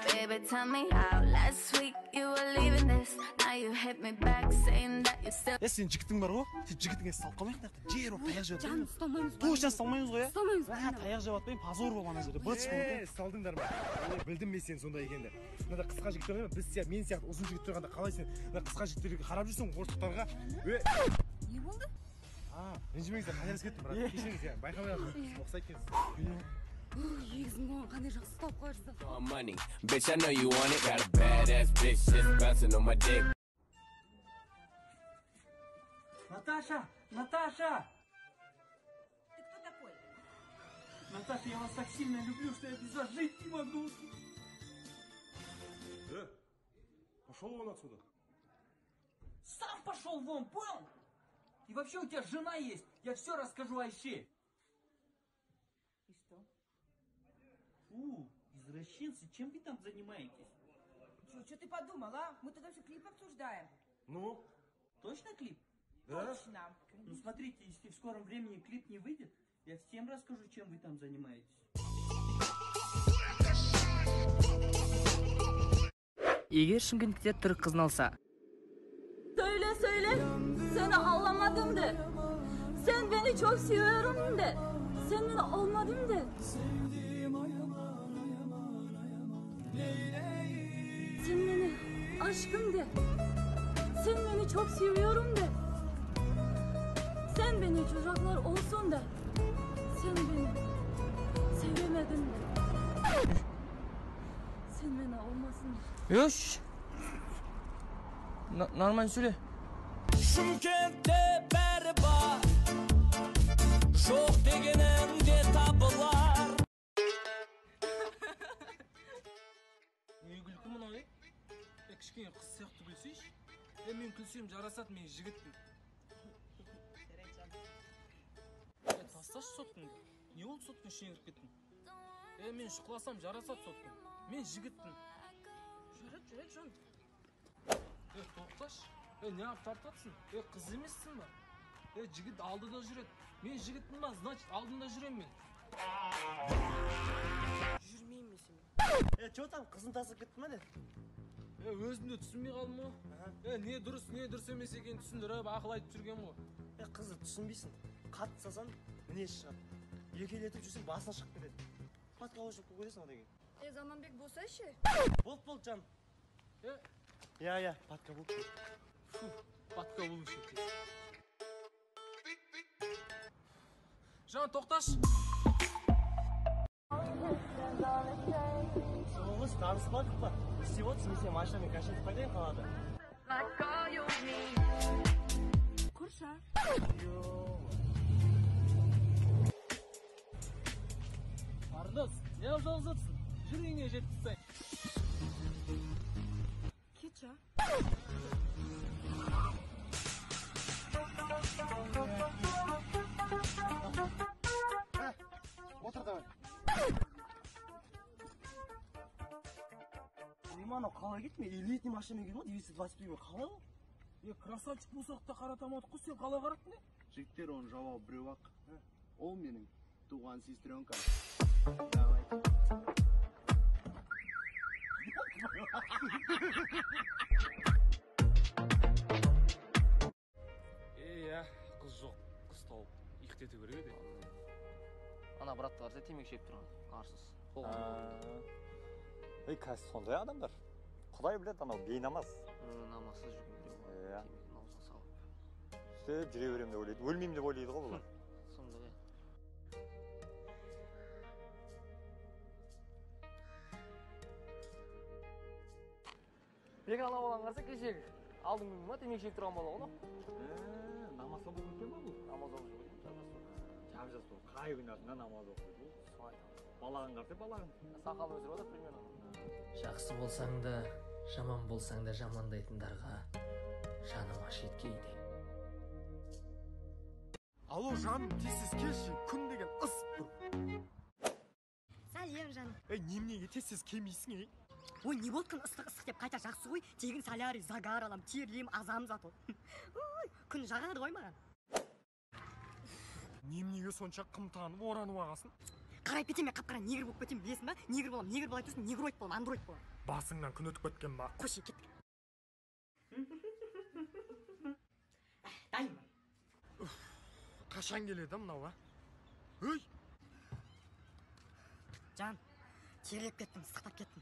Baby, tell me how last week you were leaving this. Now you hit me back saying that you still. Сен жігітің бар ғой? Сен жігітіңе салып қалмайық мына жақта. Жер болып таяқ жеп. Жан ұстамаймыз ғой. Точно ұстамаймыз ғой, иә? Ұстамаймыз. Таяқ жеп атпайын, позор болып ана жерде. Быт шыт. Салдыңдар ма? Білдім мен сен сондай екенді. Мынада қысқа жігіт тұрған, біз сияқты, мен сияқты ұзын жігіт тұрғанда қалай сен мына қысқа жігіттерге қарап жүрсің, орыстықтарға? Не болды? Ренжімеңіздер, қателесіп кеттім, брат. Кешіріңіз, иә, байқамай қалдым. Ұқсайды екенсіз. Егізім оған қандай жақсы ұстап қоя жаздады. Money, bitch, I know you want it. Got a badass bitch just bouncing on my dick. Наташа! Наташа! Ты кто такой? Наташа, я вас так сильно люблю, что я без вас жить не могу. Пошел вон отсюда. Сам пошел вон, понял? И вообще у тебя жена есть. Я все расскажу Айше. И что? Фу, извращенцы, чем вы там занимаетесь? Что ты подумал, а? Мы тут вообще клип обсуждаем. Ну? Точно клип? Да? Точно. Ну смотрите, если в скором времени клип не выйдет, я всем расскажу, чем вы там занимаетесь. Егер шымкенттіктер түрік қызын алса. Söyle söyle, seni anlamadım de. Sen beni çok seviyorum de. Sen beni olmadım de. Sen beni aşkım de. Sen beni çok seviyorum de. Sen beni çocuklar olsun de. Sen beni sevemedin de. Sen beni olmasın de. Yoş. Нормально сөйле. Шымкентте бәрі бар. Жоқ дегенің де табылар. Не күлкі мынау, е? Кішкене қыз сияқты күлсейші. Мен күлсем жарасады, мен жігітпін. Тасташы соткаңды. Не болды соткаң ішіне кіріп кеттің? Мен шұқыласам жарасады соткаң. Мен жігітпін. Жарайды, жарайды, жан. Тоқташы. Неғып тартатсың? Қыз емессің ба? Жігіт алдыда жүреді. Мен жігітпін ба, значит алдында жүремін мен. Жүрмеймін мен сенімен. Че там, қызын тасып кетті ма не? Өзім де түсінбей қалдым ғой. Не дұрыс, не дұрыс емес екенін түсіндіріп, ақыл айтып жүрген ғой. Қызды түсінбейсің. Қатты салсаң, мінезі шығады. Еркелетіп жүрсең, басына шығып кетеді. Қатты қауышып кетесің одан кейін. Заманбек болсайшы. Болды, болды, жан. Иә, подкаблук. Фу, подкаблук шектес. Жан, тоқташы. Соғыс таныспадық па? Істеп отырсың, мен сені машинамен кашетіп қайтайын қалада. Құрша. Қарындас, неғып жалғыз отырсың? Жүр үйіңе жеткізсең. Кетші. Отыр давай. Анау қалай кетті? Мен элитный машинамен келдім ғой, 221 қалай ол? Красавчик болсақ та қаратамадық қой, сен қалай қараттың? Жігіттер, оның жауабы біреу ақ. Ол менің туған сестренкам. Давай. Иә, қыз жоқ, қыз тауып ұйықтету керек еді. Ана братты қараса темекі шегіп тұрған, арсыз. Қазір сондай адамдар. Құдай біледі, анау бейнамаз. Намазсыз жүрген біреу ғой, темекінің аузына салып. Сөйтіп жүре беремін деп ойлайды, өлмеймін деп ойлайды ғой бұлар. Сондай. Бек ана баланы қараса кешегі алдыңғы күні ма темекі шегіп тұрған бала ғой анау. Намаз оқып кеткен ба бұл? Намаз оқып жүр ғой, жап-жас болып. Жап-жас болып, қай күнәсына намаз оқиды бұл? Соны айтамын. Балағын қараса балағын. Сақалын өсіріп жатыр примерно. Жақсы болсаң да, жаман болсаң да жамандайтындарға жаным ашиды кейде. Алло, жаным, тез-тез келші, күн деген ысып тұр. Сәлем, жаным. Ей, неменеге тез-тез келмейсің, ей? Ой, не болды күн ыстық ыстық деп қайта жақсы ғой. Тегін солярий, загар алам, терлеймін, азам зато. Ой, күн жағады ғой маған. Неменеге сонша қымтанып оранып ағасың? Қарайып кетемін, мен қап-қара негр болып кетемін, білесің ба? Негр боламын, негр бола тұрсын, негроид боламын, андроид боламын. Басыңнан күн өтіп кеткен ба? Қойшы, кеттік. Дайынмын. Қашан келеді мынау, а? Өй! Жан, терлеп кеттім, ыстықтап кеттім.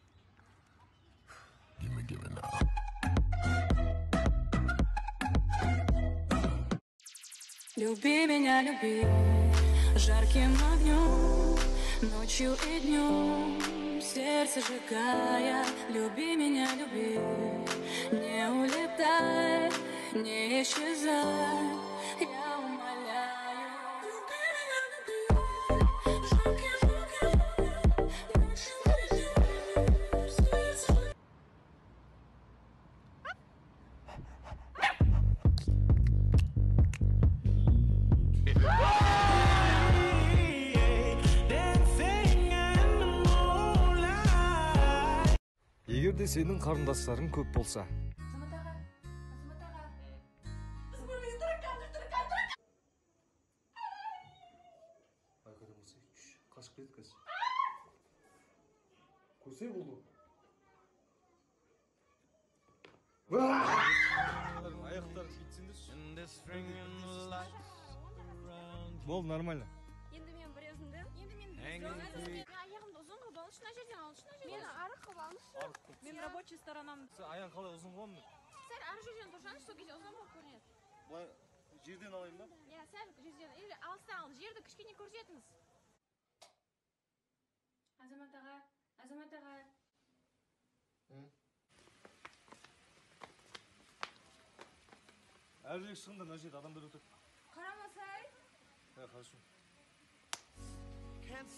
Люби меня, люби жарким огнем, ночью и днем, сердце сжигая. Люби меня, люби, не улетай, не исчезай, я умоляю. Люби меня, люби, жарким огнем, ночью и днем, сердце сжигая. Егер де сенің қарындастарың көп болса. Азамат аға, Азамат аға. Айқайдан болса, қашып кетеді қазір. Көрсе болды. Аяқтары кетсеңдерші. Болды, нормально. Енді мен бір өзімді. Енді мен бір аяғымды ұзын қылып алыңызшы, мына жерден алыңызшы, мына жерден. Мені арық қылып алыңызшы. Мен рабочий сторонам. Сен аяғын қалай ұзын қыламын? Сәл ары жерден тұрсаңызшы, сол кезде ұзын болып көрінеді. Былай жерден алайын ба? Иә, сәл жерден. Или алыстан ал, жерді кішкене көрсетіңіз. Азамат аға, Азамат аға. Әрірек шығыңдар, мына жерде адамдар өтеді. Қарамасай. Ә, хорошо.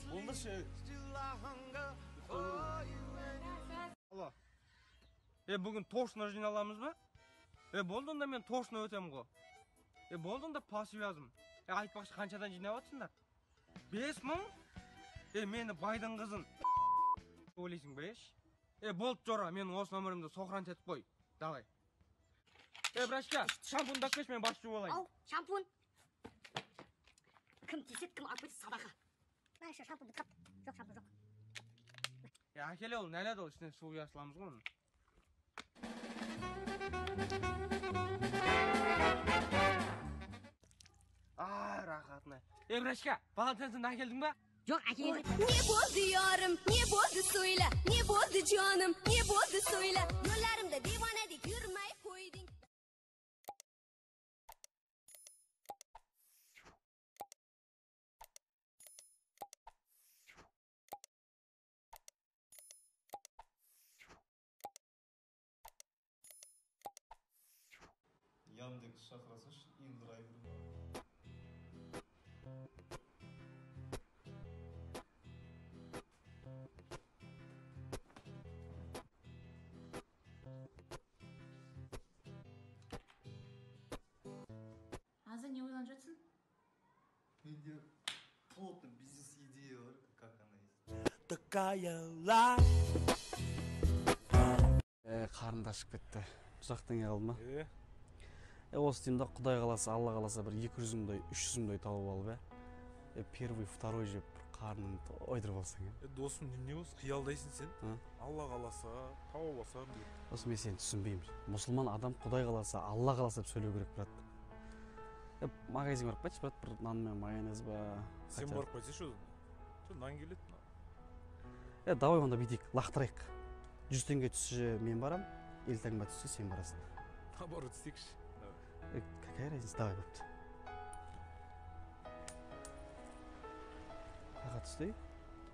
Болдыршы. Алло. Бүгін точно жиналамыз ба? Болды онда мен точно өтемін ғой. Болды онда по связым. Айтпақшы қаншадан жинап жатсыңдар? 5000? Мені байдың қызын ойлайсың ба еш? Болды жора, мен осы номерімді сохранить етіп қой. Давай. Брашка, шампуньды алып келші, мен бас жуып алайын. Ал, шампунь. Кім тиіседі, кім алып кетсе садақа. Мына еще шампунь бітіп қалыпты. Жоқ, шампунь жоқ. Әкеле ол, нәледі ол, ішіне су құя саламыз ғой оны. Рахатына. Брашка, полотенцені әкелдің ба? Жоқ, әкелген. Не болды ярым, не болды сөйле, не болды жаным, не болды сөйле. Yo'llarimda devonadek yurmay qo'yding. Яндекс шақырасыншы, индрайвер. Аза, не ойланып жатсың? Менде плотно бизнес-идея бар, как она есть. Такая лайф. Қарным ашып кетті. Ұзақ теңге қалды ма? Осы деймін да, Құдай қаласа, Алла қаласа бір 200 мыңдай, 300 мыңдай тауып алып, первый, второй жеп бір қарныңды тойдырып алсаң, Досым, немене осы қиялдайсың сен? Алла қаласа, тауып алсам деп. Досым, мен сені түсінбеймін. Мұсылман адам Құдай қаласа, Алла қаласа деп сөйлеу керек, брат. Магазинге барып қайтшы, брат, бір нан мен майонез ба? Сен барып қайтсайшы одан. Нан келеді мына. Давай онда бүйтейік, лақтырайық. 100 теңге түссе мен барам, 50 теңге түссе сен барасың. Наоборот істейікші. Какая разница, давай бопты. Қайға түсті?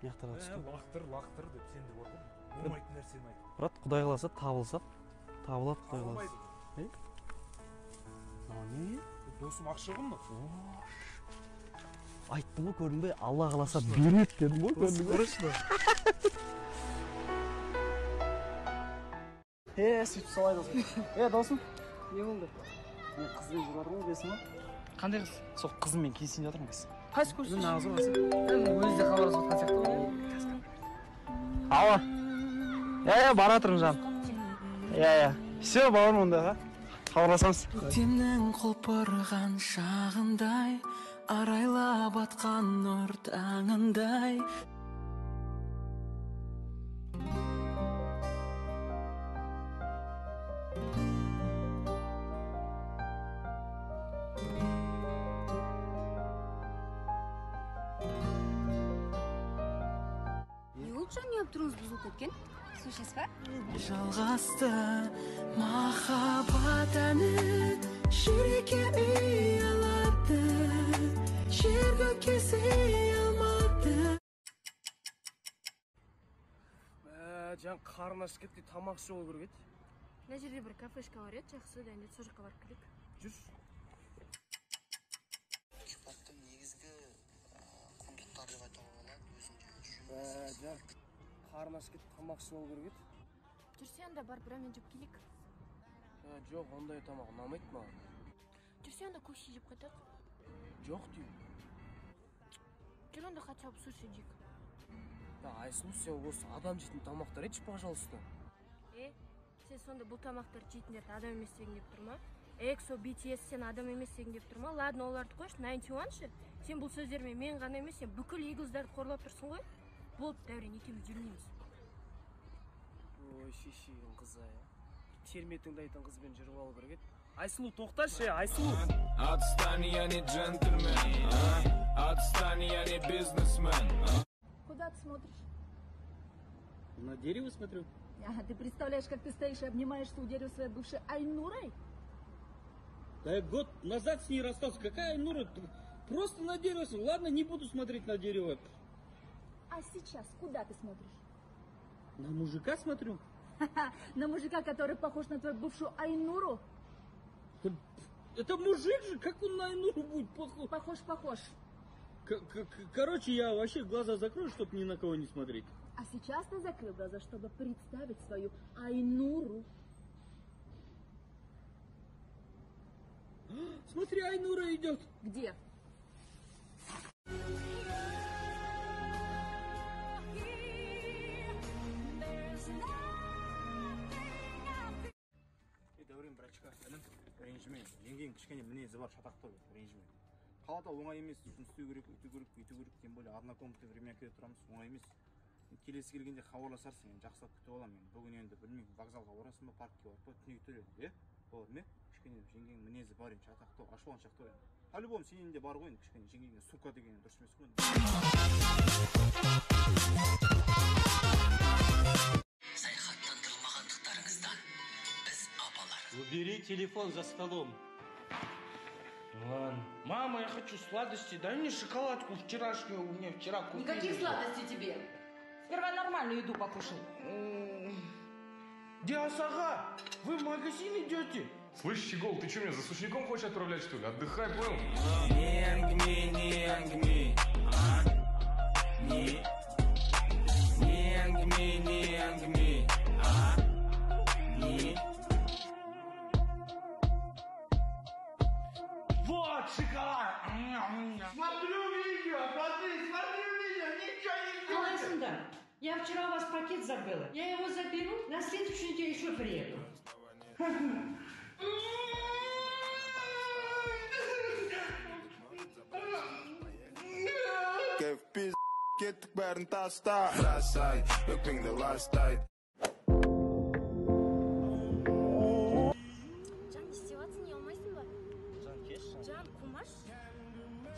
Мына түсті. Лақтыр, лақтыр деп сен де бар ғой. Болмайтын нәрсені айт. Брат, Құдай қаласа табылса, табылады Құдай қаласа. Мынау не? Досым, ақша ғой мынау. Айттым ғой, көрдің бе? Алла қаласа береді дедім ғой, көрдің бе? Сөйтіп солай досым. Досым, не болды? Мен қызбен жүріп жатырмын ғой, білесің ба? Қандай қыз? Сол қызыммен кездесейін деп жатырмын қазір. Қайсы көрсін? Нағыз ғой, Өзі де хабарласып жатқан сияқты ғой. Алло. Иә, иә, бара жатырмын, жан. Иә, иә. Все, бауырым, онда, хабарласамыз. Көктемнің құлпырған шағындай, арайлап атқан нұр таңындай. Не болды, жан, неғып түріңіз бұзылып кеткен? Су ішесіз ба? Жалғасты махаббат әні жүрекке ұялады, жер көкке сыя алмады. Жан, қарны ашып кетті, тамақ ішіп алу керек еді. Мына жерде бір кафешка бар еді, жақсы дайындайды, сол жаққа барып келейік. Жүрші. Хип-хоптың негізгі құндылықтары деп айтуға болады өзінде. Жан, қарны ашып кетті, тамақ ішіп алу керек еді. Жүрсе анда барып рамен жеп келейік. Жоқ, ондай тамақ ұнамайды маған. Жүрсе анда көкше жеп қайтайық. Жоқ деймін. Жүр онда хотя бы суши жейік. Айсұлу, сен осы адам жейтін тамақтар етші, пожалуйста. Сен сонда бұл тамақтарды жейтіндерді адам емес дегің келіп тұр ма? EXO, BTS сен адам емес дегің келіп тұр ма? Ладно, оларды қойшы, 91 ше. Сен бұл сөздермен мен ғана емес, сен бүкіл Eagles'дарды қорлап тұрсың ғой. Болды, Дәурен, екеуміз жүрмейміз. Ой, шешейін қызы, терме тыңдайтын қызбен жүріп алу керек еді. Айсұлу, тоқташы, Айсұлу. Отстань, я не джентльмен, отстань, я не бизнесмен. Куда ты смотришь? На дерево смотрю. А, ты представляешь, как ты стоишь и обнимаешься у дерева своей бывшей Айнурой? Да я год назад с ней расстался. Какая Айнура? Просто на дерево. Ладно, не буду смотреть на дерево. А сейчас куда ты смотришь? На мужика смотрю. На мужика, который похож на твою бывшую Айнуру? Это мужик же, как он на Айнуру будет похож? Похож, похож. Короче, я вообще глаза закрою, чтобы ни на кого не смотреть. А сейчас ты закрыл глаза, чтобы представить свою Айнуру. Смотри, Айнура идет. Где? Дәурен, братчика, інім, ренжіме. Жеңгең кішкене мінезі бар, шатақтау, ренжіме. Қалада оңай емес, жұмыс істеу керек, өйту керек, бүйту керек, тем более однокомнатный времянкада тұрамыз, оңай емес. Келесі келгенде хабарласарсың, енді жақсылап күтіп аламын мен. Бүгін енді білмеймін, вокзалға барасың ба, паркке барып па, түнеге төле, е? Болады ма? Кішкене жеңгең мінезі бар енді, шатақтау, ашуланшақтау енді. По-любому сенен де бар ғой енді, кішкене жеңгеңе сука деген дұрыс емес қой енді. Саяхаттандырылмағандықтарыңыздан біз апалар. Убери телефон за столом. Ладно. Мама, я хочу сладости. Дай мне шоколадку вчерашнюю, у меня вчера купили. Никаких сладостей тебе. Сперва нормальную еду покушай. Диас-ага, вы в магазин идете? Слышь, Щегол, ты что, меня за сушником хочешь отправлять, что ли? Отдыхай, понял? Вот шоколад! Смотрю видео, смотри, смотрю видео, ничего не сделайте. Я вчера у вас пакет забыла. Я его заберу, на следующую неделю еще приеду. Кеттік бәрін таста. Бросай, өкпеңді ластай. Жан, не істеп жатсың, не алмайсың ба? Жан, кеш. Жан, қумашы.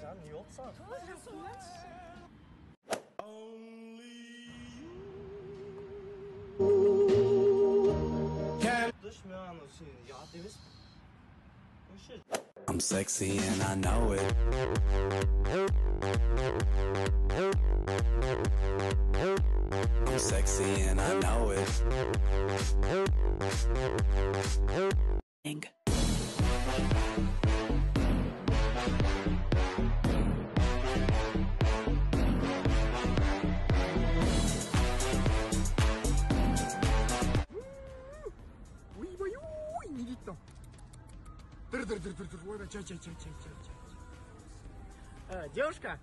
Жан, не болды саған? Жан, қумашы. I'm sexy and I know it. I'm sexy and I know it. Дыр-дыр-дыр-дыр-дыр, ой, чай, чай, чай, чай, чай, чай. Девушка,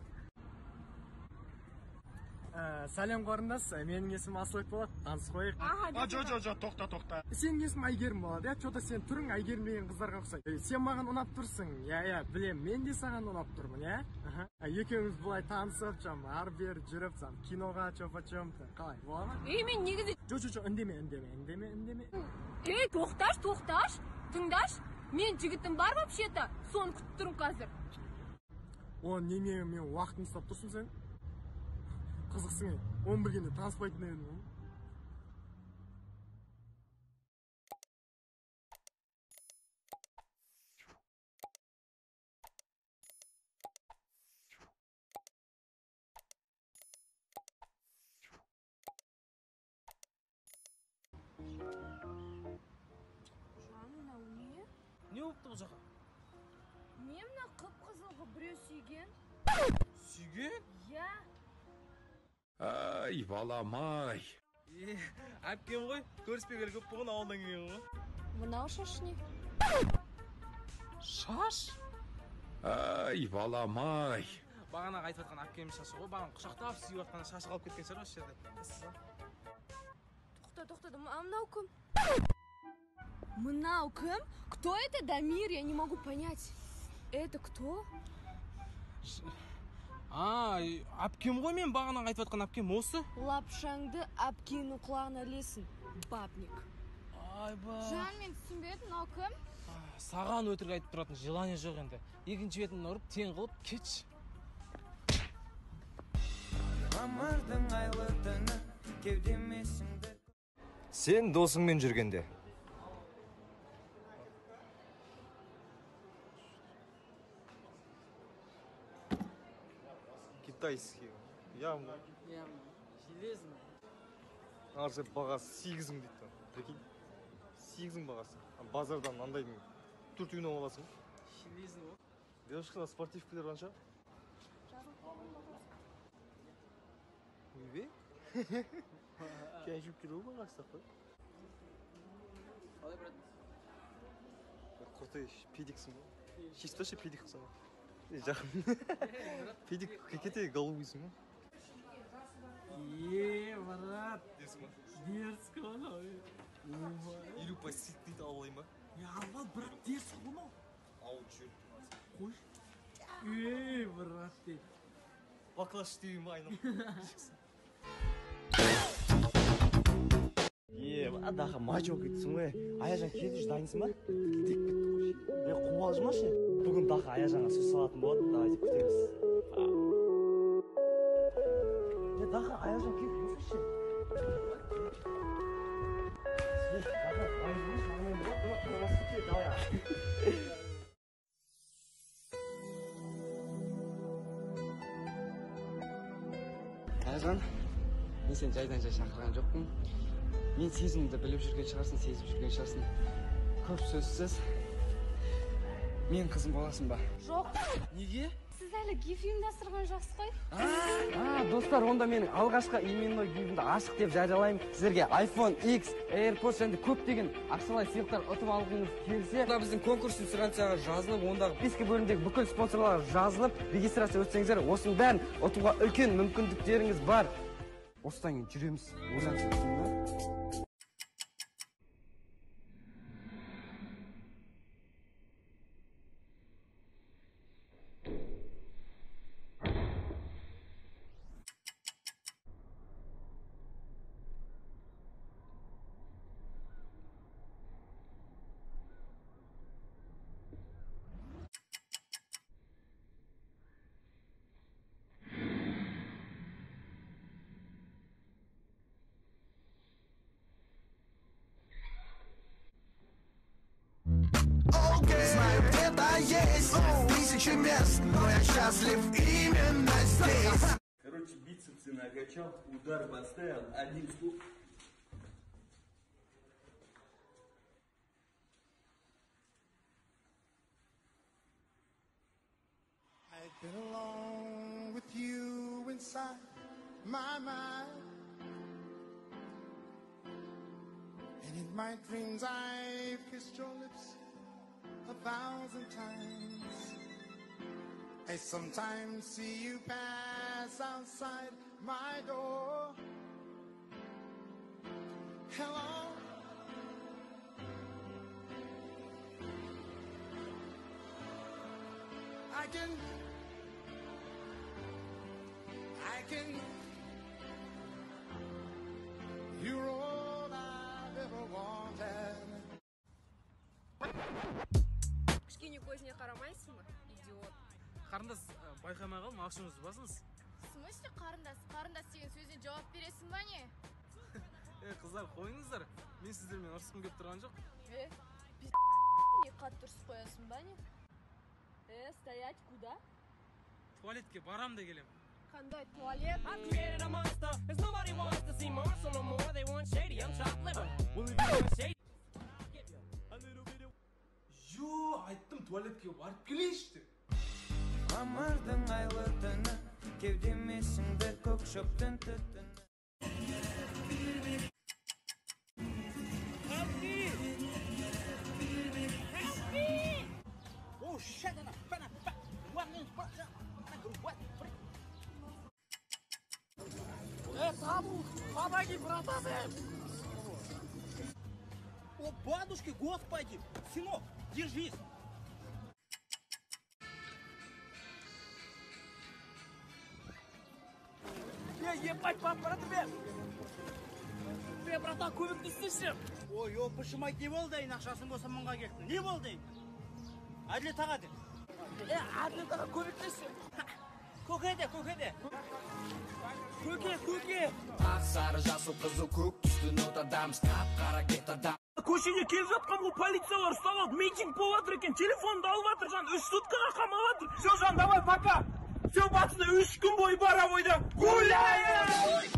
Сәлем қарындас, менің есімім Асылбек болады, танысып қояйық. Аха, Жо, жо, жо, тоқта, тоқта. Сенің есімің Әйгерім болады, иә? Чё-то сен түрің Әйгерім деген қыздарға ұқсайды. Сен маған ұнап тұрсың, иә, иә, білем, мен де саған ұнап тұрмын, иә? Аха. Екеуміз былай танысып, жам, ары-бері жүріп, сам, киноға чё почём, қалай, бола ма? Ей, мен негізі... Жо, жо, жо, үндеме, үндеме, үндеме, үндеме. Ей, тоқташ, тоқташ, тыңдаш. Мен жігітім бар вообще-то, соны күтіп тұрмын қазір. О, неме, мен уақытын ұстап тұрсың сен? Қызықсың, ей. Оны білгенде таныспайтын едім ғой. Жан, мынау не? Не болыпты бұл жаққа? Не мына қып-қызыл қылып біреу сүйген? Сүйген? Иә. Ай, балам-ай. Әпкем ғой, көріспегелі көп болған, ауылдан келген ғой. Мынау шаш не? Шаш? Ай, балам-ай. Бағанағы айтып жатқан әпкемнің шашы ғой, бағана құшақтап сүйіп жатқан шашы қалып кеткен шығар осы жерде. Тоқта, тоқта, а мынау кім? Мынау кім? Кто это, Дамир? Я не могу понять. Это кто? А, әпкем ғой, мен бағанағы айтып жатқан әпкем осы. Лапшаңды әпкеңнің құлағына ілесің, бабник. Айба. Жан, мен түсінбедім, мынау кім? Саған өтірік айтып тұратын желание жоқ енді. Екінші бетін ұрып, тең қылып, кетші. Мамырдың айлы түні кеудеме сіңді. Сен досыңмен жүргенде. Китайский. Явно. Явно. Железно. Арсы бағасы 8000 дейді. Прикинь. 8000 бағасы. Базардан андайдың төртеуін алып аласың. Железно ғой. Девушка, спортивкілер қанша? Ойбай. Кәжіп жүр ғой бағасы қой. Қалай, брат? Құртай педиксің ғой. Чисто педиксің ғой. Жақын. Педик кете голубыйсың ғой. Е, брат. Дерсің ба? Дерзкий ғой мынау. 50 пайыз сыйт дейді, алып алайын ба? Е, алла, брат, дерзкий ғой мынау. Алып жүр. Қойшы. Ей, брат, дейді. Баклаш деймін ба, айналып. Е, адаға мачо кетсің ғой. Аяжан келді, дайынсың ба? Ділдеп кетті ғой. Е, қобалжымашы. Бүгін Даха Аяжанға сөз салатын болады, давайте күтеміз. Е, Даха, Аяжан келді, жүрсейші. Е, Даха, Аяжан шағынайын болады, давай. Аяжан, мен сені жайдан жай шақырған жоқпын. Мен сезімді біліп жүрген шығарсың, сезіп жүрген шығарсың. Көп сөзсіз. Мен қызым боласың ба? Жоқ. Неге? Сіз әлі гив ұйымдастырған жоқсыз ғой? Достар, онда менің алғашқы именной гивімді ашық деп жариялаймын. Сіздерге iPhone X, AirPods және көптеген ақшалай сыйлықтар ұтып алғыңыз келсе, мына біздің конкурстың страницаға жазылып, ондағы списке бөлімдегі бүкіл спонсорларға жазылып, регистрация өтсеңіздер, осының бәрін ұтуға үлкен мүмкіндіктеріңіз бар. Осыдан кейін жүреміз. Ойланып жүрсің ба? Знаю, где-то есть тысячи мест, но я счастлив именно здесь. Короче, бицепсы накачал, удар поставил, один стук. I've been alone with you inside my mind, and in my dreams I've kissed your lips 1,000 times. I sometimes see you pass outside my door. Hello. I can You're all I've ever wanted. Кішкене көзіне қарамайсың ба, идиот? Қарындас, байқамай қалдым, ашуыңызды басыңыз. В смысле қарындас? Қарындас деген сөзіне жауап бересің ба не? Қыздар, қойыңыздар. Мен сіздермен ұрысқым келіп тұрған жоқ. Не қатты ұрысып қоясың ба не? Стоять куда? Туалетке барам да келем. Қандай туалет? I created a monster, 'cause nobody wants to see Marshall no more. They want shady, I'm chopped liver. Well, if you want shady, I'll give you a little bit of... Ё, айттым, туалетке барып келейінші деп. Мамырдың айлы түні, кеудеме сіңді көк шөптің түтіні. Help me! Help me! Oh, shit, Табу, помоги, братан! О, бабушки, господи! Сынок, держись! Ебать, брат, бе, братан, көмектессеші! Ой, опышымай, не болды айын, ақшасын болса мыңға келді. Не болды? Әділет аға де. Әділет аға, көмектесші! Көкеде, көкеде. Көке, көке. Ақ, сары, жасыл, қызыл, көк түсті нотадамыз, қап-қара гетадам. Көшеде келе жатқан ғой, полициялар ұстап алды, митинг болып жатыр екен, телефонды алып жатыр, жан, 3 суткаға қамап жатыр. Все, жан, давай, пока. Все, пацаны, 3 күн бойы Боровойда гуляем!